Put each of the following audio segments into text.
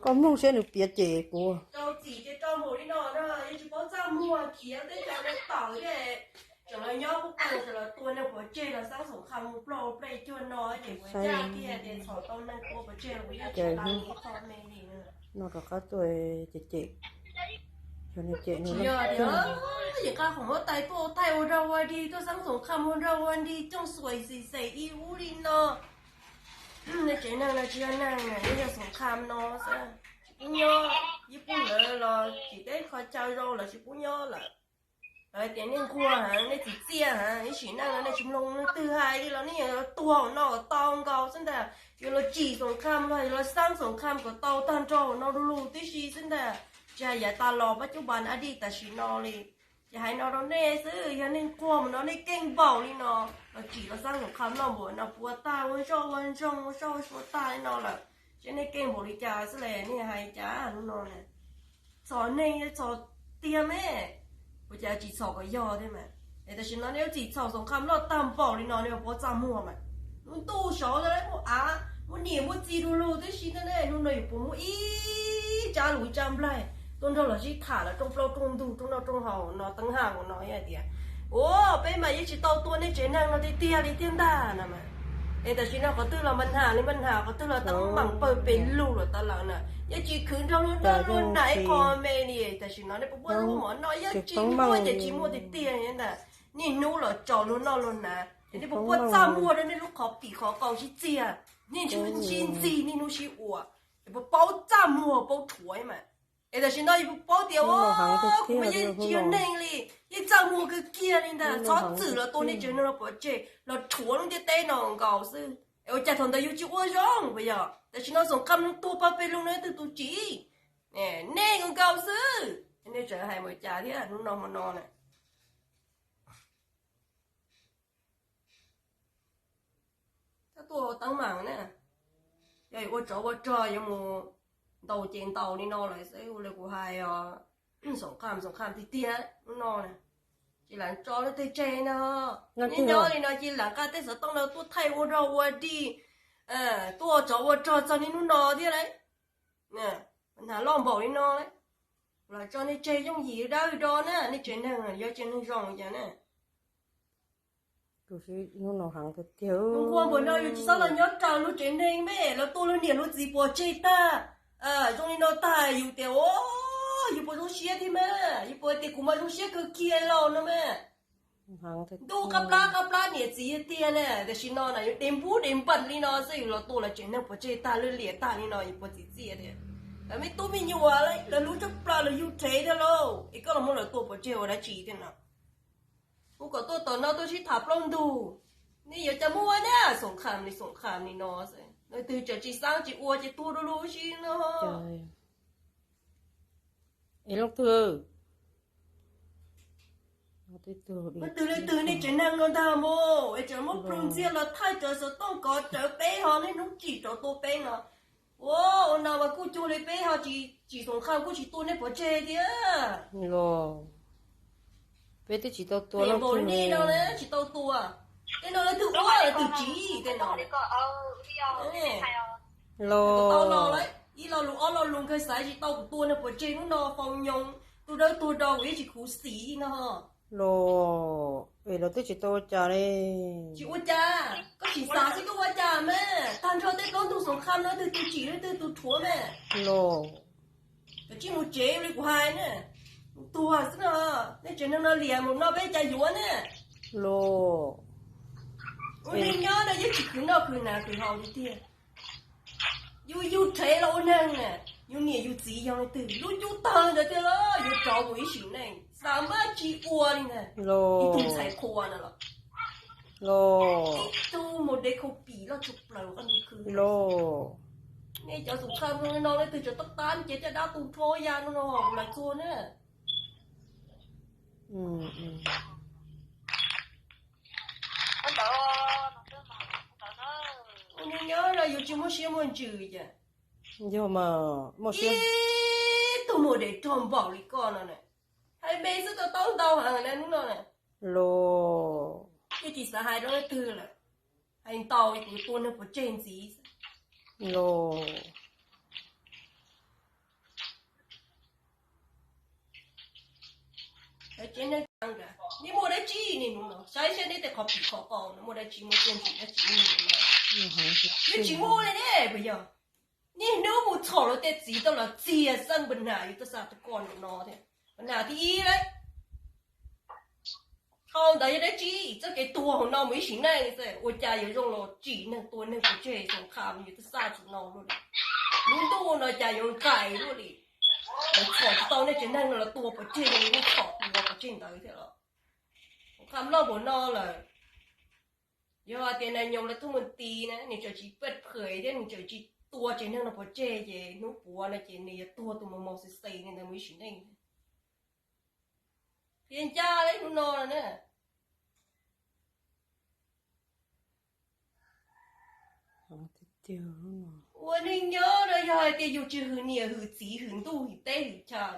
Koj mloog seb nws piav ces kuv. Tsis paub txaj muag khiav teb chaws tawm, tseem los nyob pub qw, tseem los tua neeg pov tseg los xab xoom kham mus ploj plej cuag no ces ua cas tiag tias txhom tau neeg tua pov tseg los kuv yeej tsis tau me li. No rov qab tuaj cem cem, yog nws cem nws. Yog tias, yim qab qhov muab tais tuaj thaij ua rag ua dig, tuaj xab xoom kham ua rag ua dig, coj xuas xis xes ib ub li no. Nej tsev neeg no tsis yog neeg, nej yog xoom kham no xwb. Tsis pub nyob, ib pub lawv los tsis teb qhov chaw zoo los tsis pub nyob lawm. Lawv hais tias nej nquag heev, nej txiv txiaj heev, ib sim neej no nej tsis mloog leej twg hais li los nej yuav tuag no kom tau nkaus xwb ntag. Yuav los tsim xoom kham los yuav los xab xoom kham kom tau tag nrho no du lug tib si xwb ntag. Tsis hais yav tas los pab cub npas a dij tam sim no li. Ces hais no rau nej xwb, yog nej nquag mus no nej keej npaum li no, los tsim los xab xoom kham noj npaum no puas tag ua zoj ua ntsoog ua soj ua sua tag li no lawm, seb nej keej npaum li cas xwb li nej hais cas hnub no na. Txhom neeg txhom tiag me, ua cas tsis txhom kom yog thiab mas. Es tam sim no nej yuav txim txhaum xoom kham loj tag npaum li no nej yuav paub txaj muag mas. Lub ntuj saud muaj av muaj niam muaj txiv du lug tib si ntag ne, hnub no yuav puas muaj ib tsab lus ib tsab nplaig tuaj nrog los sib tham los rooj plaub rooj ntug rooj noj rooj haus no teeb haj no hais tias, ua peb mas yeej tsis tau tua nej tsev neeg no tiag tiag li thiab ntag no mas. Es tam sim no qhov twg los mas haj li mas haj, qhov twg los teeb meem pawg pes lug los tau lawm na, yeej tsis khwv nrog luag noj luag hnav ib qho me li. Tam sim no nej puas muaj lub mov noj, yeej tsis muaj, ces tsis muaj tiag tiag li ntag. Niaj hnub los tso luag noj luag hnav, ces nej puas paub txaj muag rau nej lub qhov pim qhov qau sib txiag, niaj hnub sib ntxig niaj hnub sib ua, es puas paub txaj muag paub rhuav mas. Es tam sim no yus puas paub tias ua kuv mas yeej tsis yog neeg li, yeej txaj muag kawg kiag li ntag, txhob txwm los tua nej tsev neeg no pov tseg los rhuav lub ntiaj teb no nkaus xwb. Es ua cas thaum ntawd yus tsis ua zoo puas yog? Tam sim no xoom kham tuag pawg pes lug no twg tus tsim? Nej nkaus nkaus xwb, nej tseem hais mus cas thiab hnub no hmo no na. Txhob tuaj teeb meem na. Yog yuav ua tsov ua rog yuav mus ntaus ces ntaus li no lawm xwb, ua li kuv hais os, xoom kham xoom kham tiag tiag hnub no na. Tsis lam tso leej twg tseg no, nyob li no cia lam nqa tej xov tooj no tuaj thaij ua rog ua dig, tuaj ua tsov ua rog txog niaj hnub no thiab lauj. Hnav loj npaum li no, los tso nej tseg yooj yim dawb do na, nej tsev neeg yog tsev neeg zoo cas na. Hnub no heev tiag tiag. Hnub npuas no yus tsis txhob los nyob raws luag tsev neeg me, lawv tua luag niam luag txiv pov tseg tag. Zoo li no tag yus tias, o, yus puas zoo siab thiab mas, yus puas tias kuv mas zoo siab kawg kiag lauj no mas. Ntuj qab plab qab plab niam txiv tiag na, tam sim no na yus dev npub dev npam li no xwb yus los tua lawv tsev neeg pov tseg tag lwj liam tag li no yus puas txiv txiaj tias lawv me tub me nyuam lawv hlub tshaj plaws lawv yug rhev thiab lauj, es koj los muab lawv tua pov tseg ua dab tsi thiab no? Kuv kom tuaj tom no tuaj sib tham plaub ntug, nej yuav cas muaj ua na, xoom kham li xoom kham li no xwb, leej twg tseem tsis xav tsis ua ces tuag du lug si no. Es leej twg, leej twg leej twg nej tsev neeg no ntag mus es tseem muab plhu ntxiag los thaij cov xov tooj kov rawv peb ho niaj hnub tsim rov tua peb no. Ua, ua no mas kuj cuag li peb ho tsis, tsim xoom kham kuj tsis tua nej pov tseg thiab. Los peb twb tsis tau tua, npaum li nej no tsis tau tua. Tej no leej twg ua leej twg tsim tej no. Los ib lo lus ob lo lus nkawd xaiv tsis tau kuv tua nej pov tseg hnub no faus nyoos, tus dawb tuag do kuv yeej tsis khuv xim no. Los es lawv twb tsis tau ua cas li. Tsis ua cas, koj tsis xav xwb koj ua cas mas, tag nrho tej plaub ntug xoom kham no leej twg tus tsim leej twg tus rhuav mas. Los koj tsij mus tsev li kuv hais na, tuag xwb no, nej tsev neeg no liam mus no peb cas yuav na. Los ua neeg nyob no yeej tsis khwv noj khwv hnav khwv haus li tiag. Yus yug rhev los ua neeg na, yus niam yus txiv yog leej twg lub cub tawg ntawd thiaj los yuav rov mus ib sim neej, xav mas tsis ua li ntag. Ib tug ntxhais qhua no los, ib tug mus dev khau pim loj tshaj plaws qab ntuj khwb. Nej cov xoom kham no leej twg tseem tab tab ces caj dab tu nrho ya no no los txuag na. Ua neeg nyob no yus tsis muaj siab muaj ntsws ces yog mas muaj siab. Ib tug mus dev rog npaum li koj no na, hais me xwb tau taub ntau heev na hnub no na. Los yeej tsis xav hais rau leej twg lawm, hais ntau kuv tua neeg pov tseg ntxiv xwb. Los, nej muaj dab tsi ne? Hnub no saib saib neb tej qhov pim qhov qau no muaj dab tsi, muaj txiaj ntsim dab tsi ne? Yeej tsis muaj li ne. Puas yog niaj hnub mus txhom luag tej txiv tau los txiag xeeb npa nas yus tuaj xa rau koj no no thiab. Npa nas thib ib lawm. Dhau ntawd yog dab tsi? Txoj kev tuag hauv no mus ib sim neej xwb, ua cas yuav zoo los tsim neeg tua neeg pov tseg, xoom kham yus tuaj xa txhua no luaj li. Lub ntuj no cas yuav nqaim luaj li. Yuav txhom tsis tau nej tsev neeg no los tua pov tseg, yog li nej txhom tua pov tseg ntawd thiab los. Xoom kham loj npaum no lawm. Yog hais tias nas nyoos lawv tuaj mus ti na, nws tseem tsis paj phais thiab nws tseem tsis tua tsev neeg no pov tseg ces hnub puav no ces nws yuav tuag tus mos mos xis xis li ntawd mus ib sim neej. Qhia ncaj li hnub no na. Ua neej nyob no yog hais tias yus tsis hwm niam hwm txiv hwm ntuj hwm teb hwm chaw,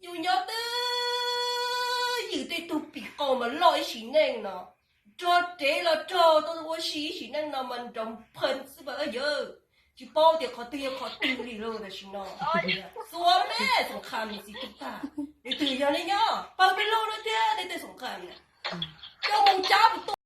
yus nyob twj ywm tej tug pim qau mas loj ib sim neej no, rog rev los rog tau ua si ib sim neej no mas nrov phees xwb mas yawg, tsis paub tias qhov twg yog qhov twg li lawm tam sim no. Xuav me xoom kham nws txiv tub tag, nws twb yog nej nyob pawg peb lub no thiab nej tej xoom kham na, coj mus cab